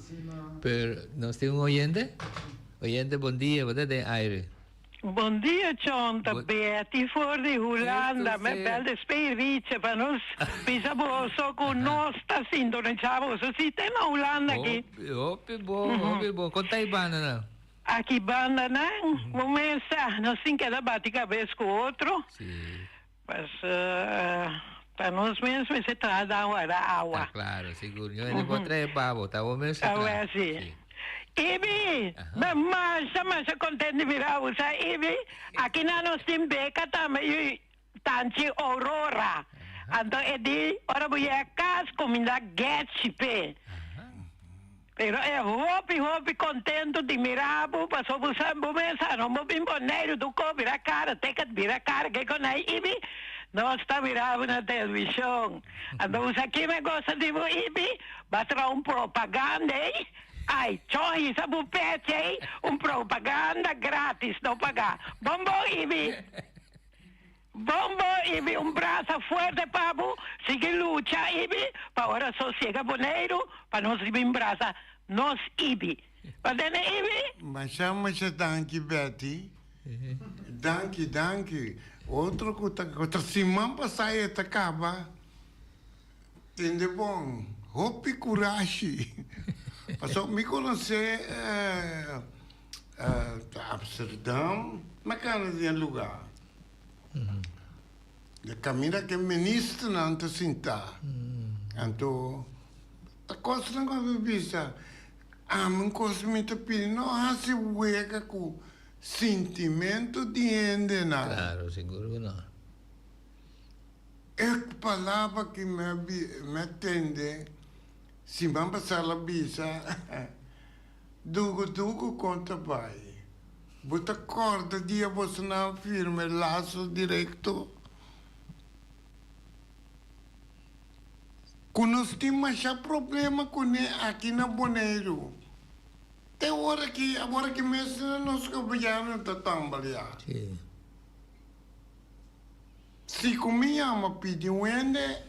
pero nos tin un oyente? Oyente bon dia, bo ta den aire. Bon dia Chon, ta Bo- Betty for di Hulanda. Me Esto bel de speerwietje pa nos bisa boso ku nos ta sintonisa boso si te na Hulanda aki. Hopi, hopi bon, hopi bon. Kon ta e banda nan? Aki banda nan, bo mes sa, nos tin keda bati kabes ku otro. Si. Pas pa nos mes mester traha dan warda awa. Ta claro, sigur. Yo no por trae pa bo, ta bo mes ta traha. Awe si. Ibi, mi masha masha content di mira bo sa Ibi, aki nan nos tin beka tambe y tanchi Aurora. Anto e di ora bo yega cas cuminda getchi p'e. Pero e hopi hopi contento di mira bo paso bo sa bo mes sa no bo bin Boneiru tu ko bira cara ticket bira cara ke con ai Ibi nos ta mira bo na television anto bo sa ki me gosta di bo Ibi ba traha un propaganda ei ai cho hisa bo pechi ei un propaganda gratis no paga bon bon Ibi. Bon bo Ibi un brasa fuerte pa bo sigui lucha Ibi pa ora sosiega Boneiru pa nos bin brasa nos Ibi pa tene Ibi. Masha masha danki Betty. Danki danki. Otro ku ta ku ta siman pasa e ta kaba. Tende bon. Hopi kurashi. Pasobra mi konosé Amsterdam, mi kana den lugá. E kaminda ku e ministernan ta sintá. Anto ta kosnan ku mi bisa, ami un kos mi ta pidi, no hasi wega ku sintimentu di hendenan. Klaro, sigur ku no. E palabra ki mi a mi a tende siman pasá la bisa, Dugu dugu kon ta bai? Bo ta kòrda dia bosonan a firma e laso direkto? Ku nos tin masha problema kuné aki na Boneiru. Te ora ki, awor ki mes nos gobièrnu ta tambaleá. Si ku mi yama pidi un hende,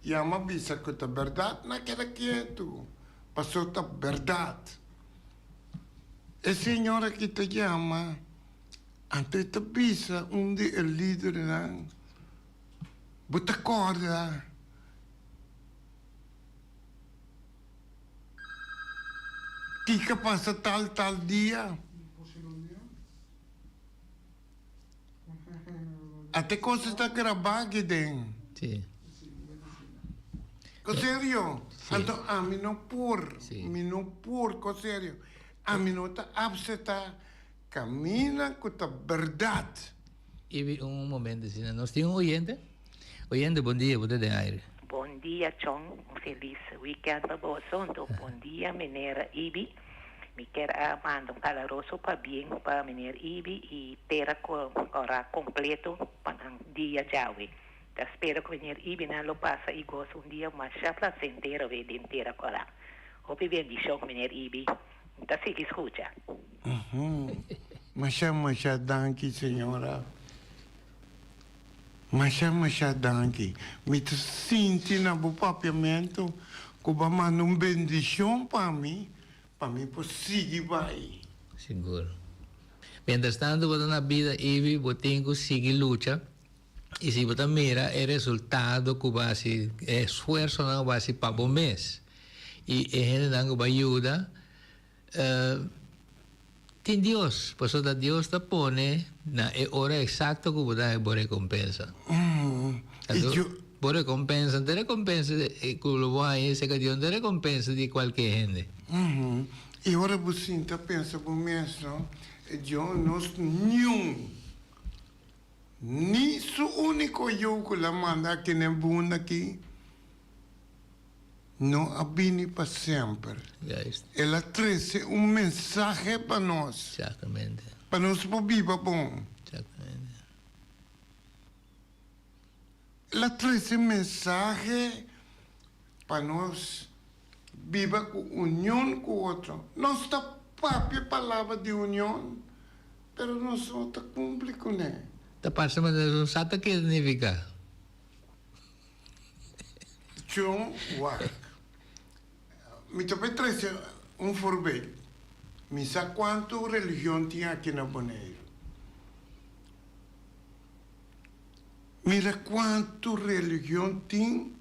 yama bisa ku ta bèrdat, na keda ketu, paso ta bèrdat. E señor aki ta yama, anto e ta bisa un di e lidernan, Bo ta kòrda kiko a pasa tal tal dia? Ate cosa ta grabá aki den. Sí. Ko serio? Sí. Anto ami no por. Sí. Mi no por, ko serio. Ami no ta apseta camina cu ta berdad. Ibi un momento asina. Nos tin un oyente. Oyente, bon dia, bo ta den aire. Bon dia Chon, un felis weekend pa boso, anto bon dia meneer Ibi, mi kier a manda un caloroso pabien pa meneer Ibi y tera cora completo pa nan dia djawe, ta spera cu meneer Ibi nan lo pasa y gosa un dia masha placentero we den tera cora, hopi bendicion meneer Ibi, mi ta sigui scucha. Masha masha danki señora. Masha masha danki. Mi ta sinti na bo papiamentu ku bo a manda un bendishon pa mi, pa mi por sigui bai. Sigur. Mientras tanto bo ta na bida Ivy, bo tin ku sigui lucha i si bo ta mira e resultado ku bo a hasi, e esfuersonan ku bo a hasi pa bo mes i e hendenan ku bo a yuda, Tin Dios, pasobra ta Dios ta pone na e ora exacto cu bo ta haña bo recompensa. Anto, bo recompensa no ta recompensa cu lo bo haña cerca Dios, no ta recompensa di cualke hende. Y ora bo sinta pensa bo mes, no, Dios nos niun, ni su unico Yu cu la manda aki na e mundo aki, No a bini pa semper. Juist. El a trece un mensahe pa nos. Exactamente. Pa nos por biba bon. Exactamente. El a trece mensahe pa nos biba cu union cu otro. Nos ta papia palabra di union, pero nos no ta cumpli cune. Ta parce manera nos sa ta ke significa. Tjon wak. Mi ta por trece un voorbeeld. Mi sa cuanto religion tin aki na Boneiru. Mira kuantu religion tin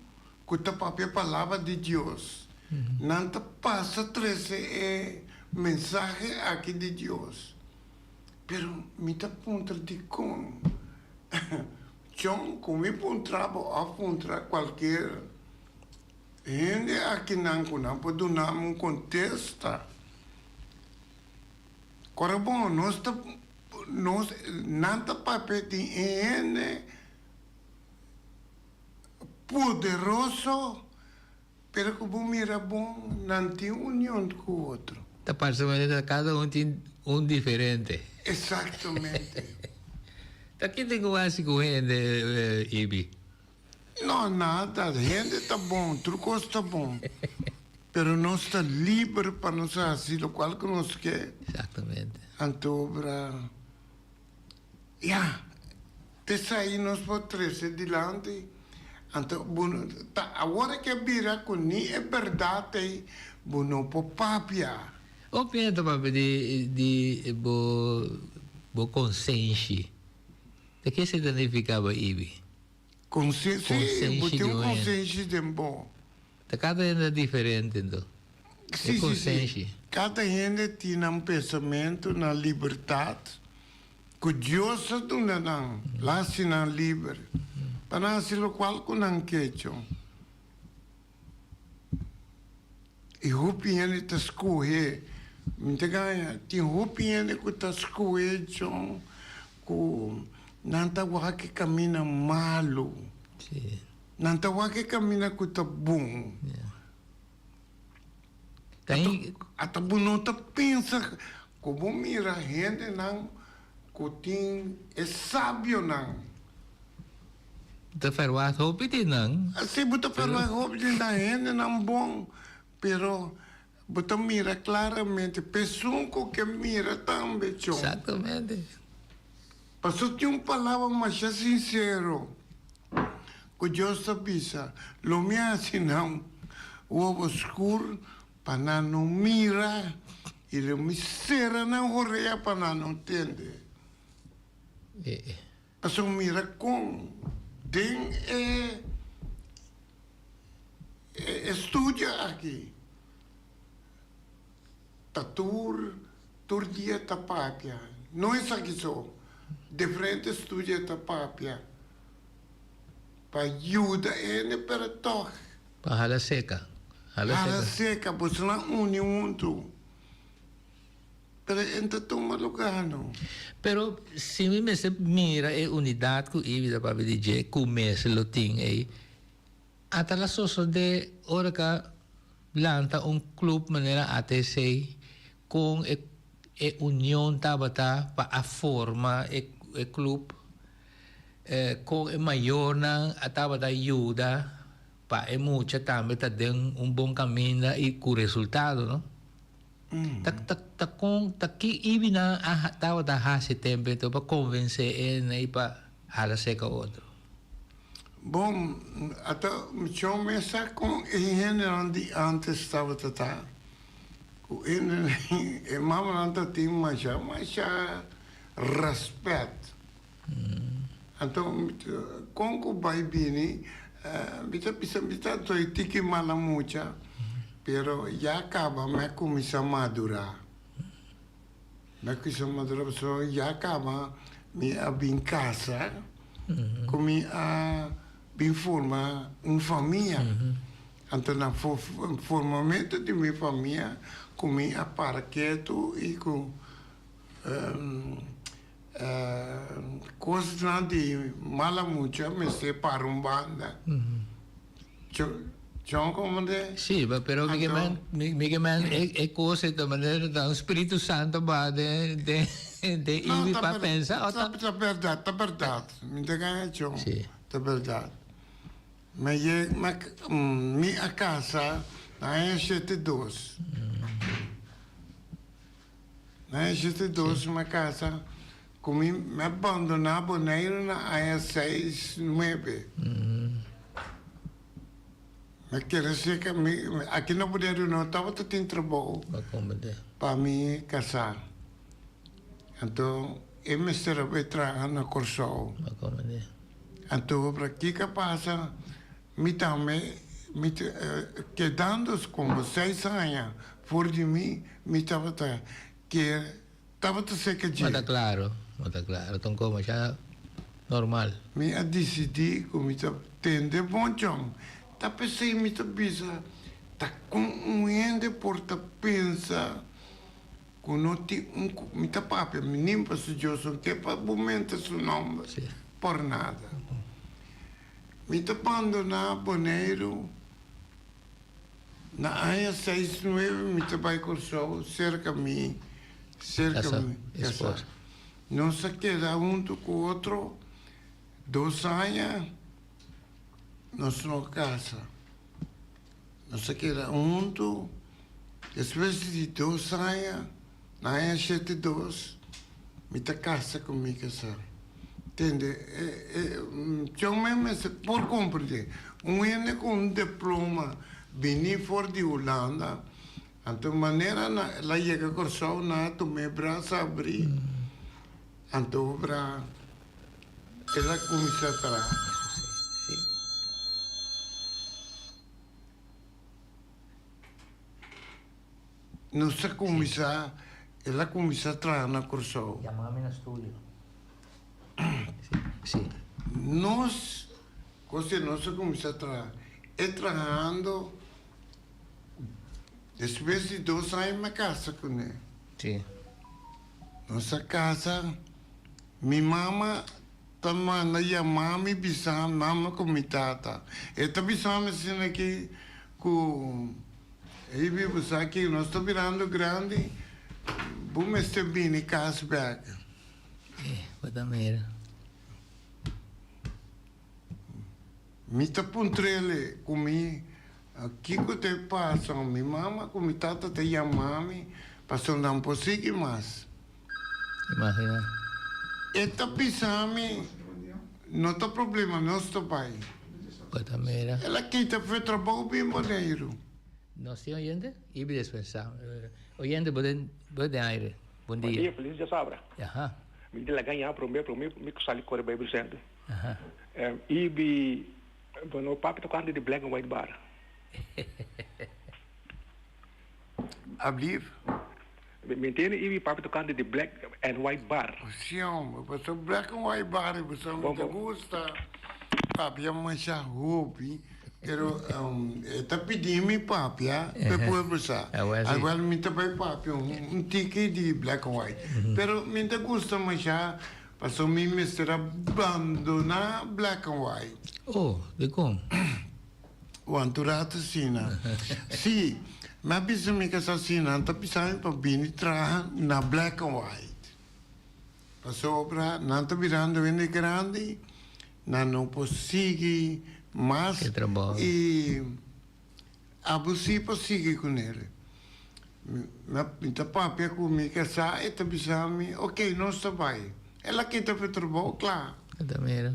ku ta papia palabra di Dios. Nan ta pasa trese e mensahe aki di Dios. Pero mi ta puntra dikon? Chon, ku mi puntra bo òf puntra kualkier hende akinan ku nan por duna mi un kontesta. Kora bon, nos ta, nos, nan ta papia di e hende poderoso, pero ku bo mira bon, nan tin union ku otro. Ta parse manera kada un tin un diferente. Exactamente. Ta ki tin ku hasi ku hende, Ibi? No, nada. Hende ta bon, tur kos ta bon. Pero nos ta liber pa nos hasi lokual ku nos ke. Exactamente. Anto obra, ya, t'esei nos por trese dilanti. Anto bo no ta awor ke bira ku ni e bèrdat ei bo no por papia. Opina ta papia di di bo bo konsenshi. Ta ke esei ta nifiká bo Ibi? Konsenshi, bo tin un konsenshi den bo. Ta kada hende ta diferente ento. E konsenshi. Kada hende tin nan pensamentu, nan libertat ku Dios a duna nan, la hasi nan liber pa nan hasi lokual ku nan kecho. I hopi hende ta skohe, mi ta gaña, tin hopi hende ku ta skohe djon ku nan ta wak e kaminda malu. Nan ta wak e kaminda ku ta bon. Ata bo no ta pensa ku bo mira hendenan ku tin e sabionan. Ta ferwagt hopi di nan. Si, bo ta ferwagt hopi di nan, hendenan bon, pero bo ta mira klaramente pesun ku ke mira tambe chon. Exactamente. Pasobra tin un palabra masha sinsero ku Dios ta bisa, Lo mi hasi nan wowo skur pa nan no mira, i lo mi sera nan orea pa nan no tende. Pasobra mira kon den e estudio aki ta tur tur dia ta papia, no esaki so, diferente estudio ta papia pa yuda hende pero tog. Pa hala seka. Hala seka, boso nan uni huntu. Pero e ta tuma lugar no. Pero si mi mester mira e unidad cu Ibi ta papia di dje cu mester lo tin ey, ata la sosode ora ca lanta un club manera ATC con e e union tabata pa a forma e e club, con e mayornan a tabata yuda pa e mucha tambe ta den un bon caminda y cu resultado no. Ta ta ta kon ta ki ibinan a tabata hasi tempu enton pa konvensé e i pa hala seka otro? Bon, ata michon mes sa kon e hendenan di antes tabata ta. Ku hende e mamanan ta tin masha masha rèspèt. Anto kon ku bai bini mi ta bisa mi ta doy tiki mala mucha pero ya kaba mi a kuminsá madurá. Mi a kuminsá madurá pasobra ya kaba mi a bin kasa ku mi a bin forma un famia. Anto na formamentu di mi famia ku mi a para ketu i ku Cosnan di mala mucha mester para un banda. Chon como de? Sí, pero mi ke men, mi ke men e cos e ta manera ta un Spiritu Santo ba den den den ibi pa pensa o ta? Ta berdad, ta berdad. Mi ta gana chon. Sí. Ta berdad. Mi ye mi a casa na aña 72. Na e 72 mi a casa cu mi mi a bandona Boneiru na aña seis nuebe. Mi a kere seca mi aki na Boneiru no tabata tin trabou pa mi casa. Anto e mester a bay traha na Corsou. Anto obra kiko a pasa mi tambe mi ta kedando como seis aña for di mi mi tabata kier tabata seka dje. Bo ta claro, bo ta claro, ta un cosa masha normal. Mi a dicidi cu mi ta tende bon chon, ta pesey mi ta bisa ta con un hende por ta pensa Ku no tin un ku mi ta papia mi nin paso Dios no ke pa bo menta su nomber por nada. Mi ta bandoná Boneiru na aña seis nuebe mi ta bai Kòrsou serka mi serka mi kasá. Nos a keda huntu ku otro dos aña nos no kasa. Nos a keda huntu despues di dos aña, na aña shete dos, mi ta kasa ku mi kasá. Tende, e chon men mester por komprendé, un hende ku un diploma bini for di Hulanda, anto manera na el a yega Kòrsou nan a tuma e brasa abrí, anto bra El a kuminsá traha. Nos a kuminsá, el a kuminsá traha na Kòrsou. Yama mi na studio. Si. Nos, kos nos a kuminsá traha. E trahando, despues di dos aña mi a kasa kuné. Si. Nos a kasa. Mi mama ta manda yama mi bisa mama ku mi tata. E ta bisa mi asina aki ku Eybi bo sa ki nos ta birando grandi, bo mester bini kas bek. Eh, bo ta mira. Mi ta puntr'el ku mi kiko ta e pasa. Mi mama ku mi tata ta yama mi pasobra nan por sigui mas. Imagina. E ta bisa mi, No ta problema, nos ta bai. Bo ta mira. El a kita fe trabou bin Boneiru. Nos tin oyente? Ibi despensa. Oyente, bo den, bo den aire. Bon dia. Bon dia, feliz djasabra. Aha. Mi di laga ya prome, prome mi ku sali kore bai Vicente. Aha. Ibi, bueno, papi ta kanta di black and white bar. Ablief? Mi ntende i mi papia tocante di black and white bar. Si hombre, pasobra black and white bar pasobra mi ta gusta papia masha hopi, pero e ta pidi mi papia p'e pueblo sa. Awel mi ta bai papia un tiki di black and white. Pero mi ta gusta masha pasobra mi mester a bandona black and white. Oh, dikon? Wantu rato asina. Sí, mi a bisa mi casa asina, nan ta bisa mi pa bini traha na black and white. Pasobra nan ta birando hende grandi, nan no por sigui mas E trabou. y abo sí por sigui cu nel. Mi ta papia cu mi casa, e ta bisa mi, ok, nos ta bay. El a kita pa e trabou, cla. E ta mira.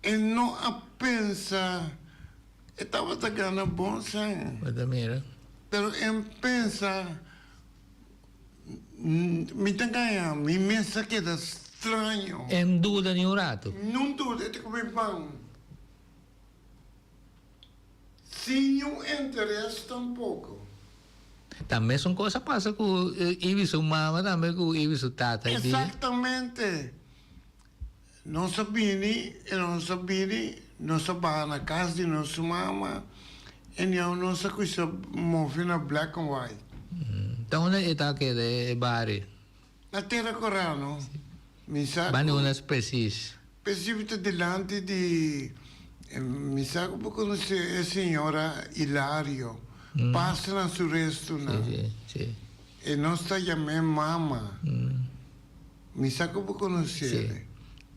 E no a pensa e tabata gana bon sèn. Bo ta mira. Pero e pensa, Mi ta gaña, mi mes a keda straño. E no duda ni un ratu. No duda, e ta come pan. Sin niun interes tampoco. Ta mesun cos a pasa cu Ivy su mama tambe cu Ivy su tata. Exactamente. Nos a bini e nos a bini, nos a baha na cas di nos mama e niau nos a cuminsa move na Black and White. Ta unda e ta keda e bario? Na Tera Cora no. Mi sa cu. Banda unda precies? Precies ta dilanti di, mi sa cu bo conoce e señora Hilario, pasa na su restonan. Si, si. E nos ta yam'e mama. Mi sa ku bo konosé. Sí.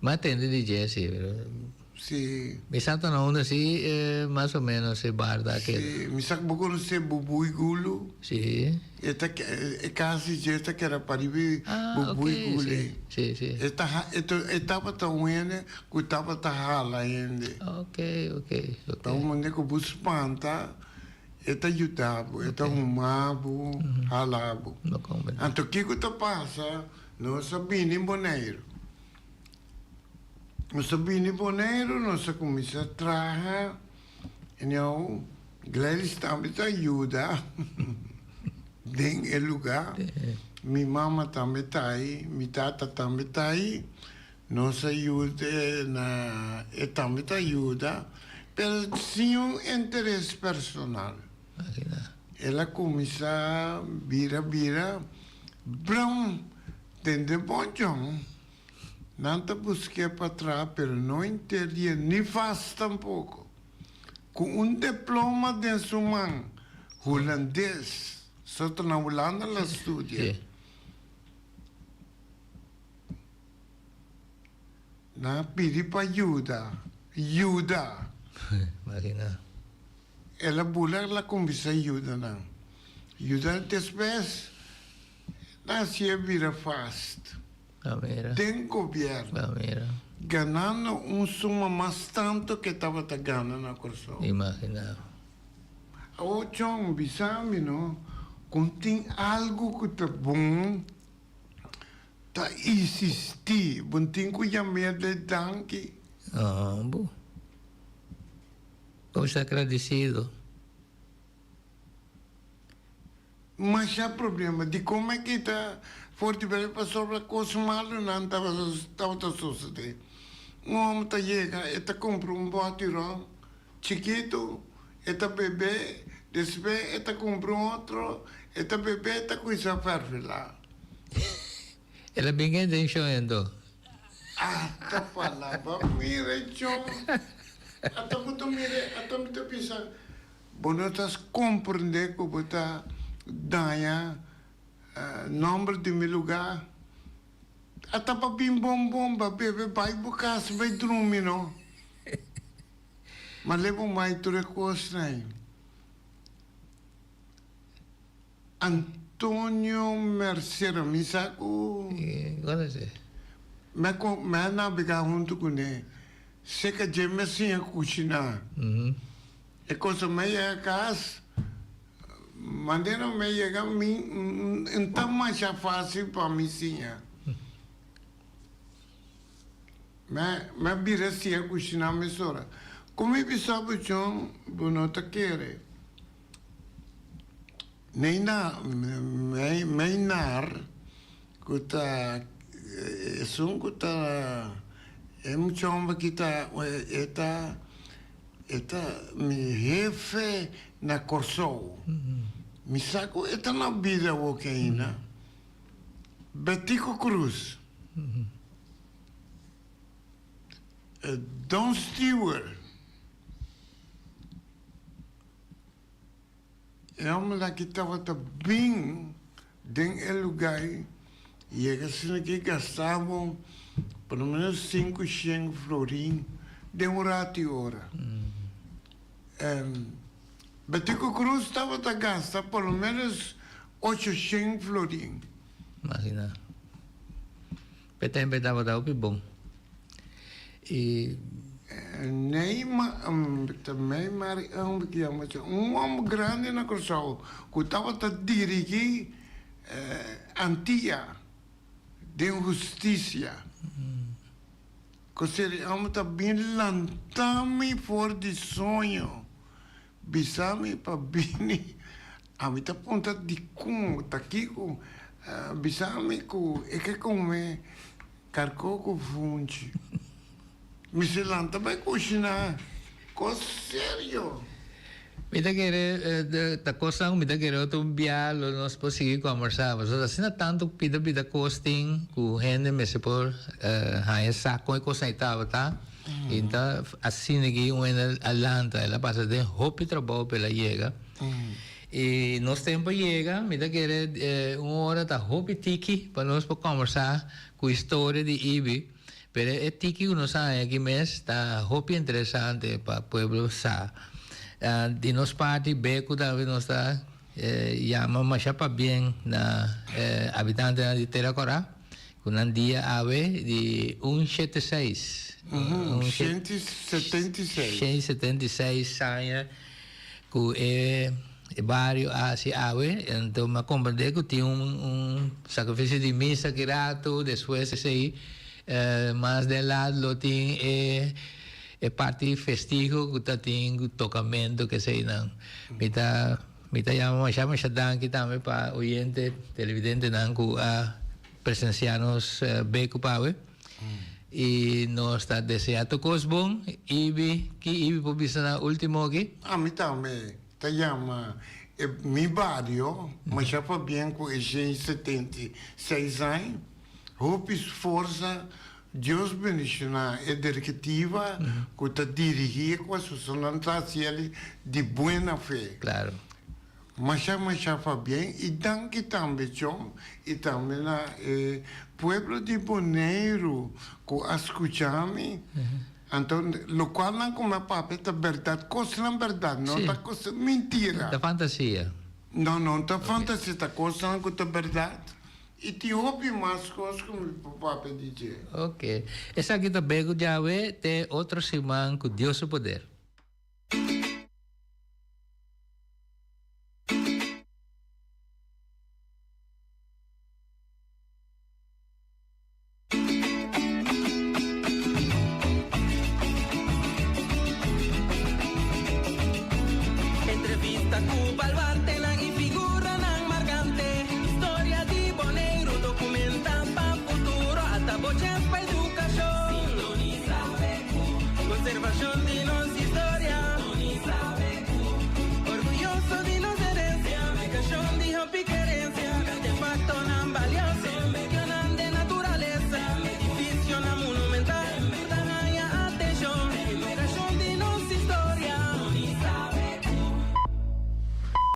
Mi a tende di dje, sí, pero. Sí. Mi sa ta na unda sí, mas o ménos e bar ta keda. Sí, mi sa ku bo konosé Bubui Gulu. Sí. E ta, e kas di dje ta keda pariba Bubui Gulu. Ah, ok, sí, sí, sí. E ta, e tabata un hende ku tabata hala hende. Ok, ok, ok. Ta un hende ku bo spanta, e ta yuda bo, e ta huma bo, hala bo. Anto kiko ta pasa? Nos a bini Boneiru. Nos a bini Boneiru, nos a kuminsá traha, en nou Gladys tambe ta yuda den e lugá. Mi mama tambe ta ei, mi tata tambe ta ei. Nos a yuda na, e tambe ta yuda, pero sin un interes personal. El a kuminsá bira bira brum tende bon djon. Nan ta busk'é pa traha pero no inter dia ni fas tampoko. Ku un diploma den su man, hulandes, so ta na Hulanda la studia. Nan a pidi pa yuda, yuda! El a bula la kuminsá yuda nan. Yuda despues nan hasié bira fast. Den gobièrnu. Ganando un suma mas tantu ke tabata gana na Kòrsou. Awor John bisa mi no kon tin algu ku ta bon ta insistí bo tin ku yam'é de danki. Bo ta agradesido. Masha problema. Dikon mi a kita for di bel pasobra kos malunan tabata sosodé. Un hòmber ta yega, e ta kumpra un bòti ròm chikitu, e ta bebé, despues e ta kumpra un otro, e ta bebé, e ta kuminsá fèrfelá. El a bin ku intenshon anto. Ata palabra mira John. Ata bo ta mira, ata mi ta bisa. Bo no ta comprende cu bo ta daña nomber di mi lugar? Ata pa bin bon bon ba bebe bay bo cas bay drumi no. Ma leba un bay tur e cosnan. Antonio Mercero mi sa cu mi a nabega hunto cune. Seca dje mi a siña cushina. E cosa mi a yega cas, manera mi a yega mi n ta masha facil pa mi siña. Mi a bira siña cushina mesora. Cu mi bisa bo chon, bo no ta kere. Meinar cu ta esun cu ta e mucha homber ki ta e ta e ta mi hefe na Corsou mi sa cu e ta na bida awoki ainda Betico Cruz Don Stewart. E hombernan ki tabata bin den e lugar yega asina ki gastabo por lo menos sinku shen florin den un rato i ora. Betico Cruz tabata gasta por lo menos ocho shen florin. Imagina. P'e tempo e tabata hopi bon. I. Neymar un homber grandi na Kòrsou ku tabata dirigí Antia den hustisia. Koseri e homber ta bin lanta mi for di soño, bisa mi pa bini. Ami ta puntra dikon, ta kiko? Bisa mi ku e ke kome karkó ku funchi. Mi si lanta bai kushiná. Kos serio. Mi ta kere ta kosnan ku mi ta kere otro bia lo nos por sigui kòmbersá pasobra asina tantu pida pida kos tin ku hende mester por haña sa kon e kosnan ei tabata i ta asina ki un hende a lanta el a pasa den hopi trabou pa el a yega. I nos tempo a yega, mi ta kere un ora ta hopi tiki pa nos por kòmbersá ku historia di Ibi, pero e tiki ku nos a haña aki mes ta hopi interesante pa pueblo sa. Di nos parti Beku tambe nos ta yama masha pabien na habitantenan di Tera Kòrá ku nan dia awe di un shete seis, Un shente setenta i seis. Shente setenta i seis aña. Ku e bario a hasi awe, anto mi a komprendé ku tin un sakrifisio di misa ki ratu, despues esei. Mas den laat lo tin e e parti festiho ku ta tin tokamentu keseinan. Mi ta mi ta yama masha masha danki tambe pa oyente televidentenan ku a presensia nos beku pawe. I nos ta desea tur kos bon. Ibi, ki Ibi por bisa na ultimo aki? Ami tambe ta yama e mi bario masha pabien ku e 176 aña. Hopi forsa, Dios bendiciona e directiva cu ta dirigi e cosas, nan ta haci el di buena fe. Claro. Masha masha pabien y danki tambe John y tambe na e pueblo di Boneiru cu a scucha mi. Anto locual nan cu mi a papia ta berdad, cosnan berdad, no ta cos mentira. Ta fantasia. No, no ta fantasia, ta cosnan cu ta berdad. I tin hopi mas kos ku mi por papia di dje. Ok. Esaki ta begu djawe te otro siman ku Dios su poder. Entrevista ku baluartenan i figuranan markante. Historia di Boneiru dokumentá pa futuro. Ata bo chèns pa eduká.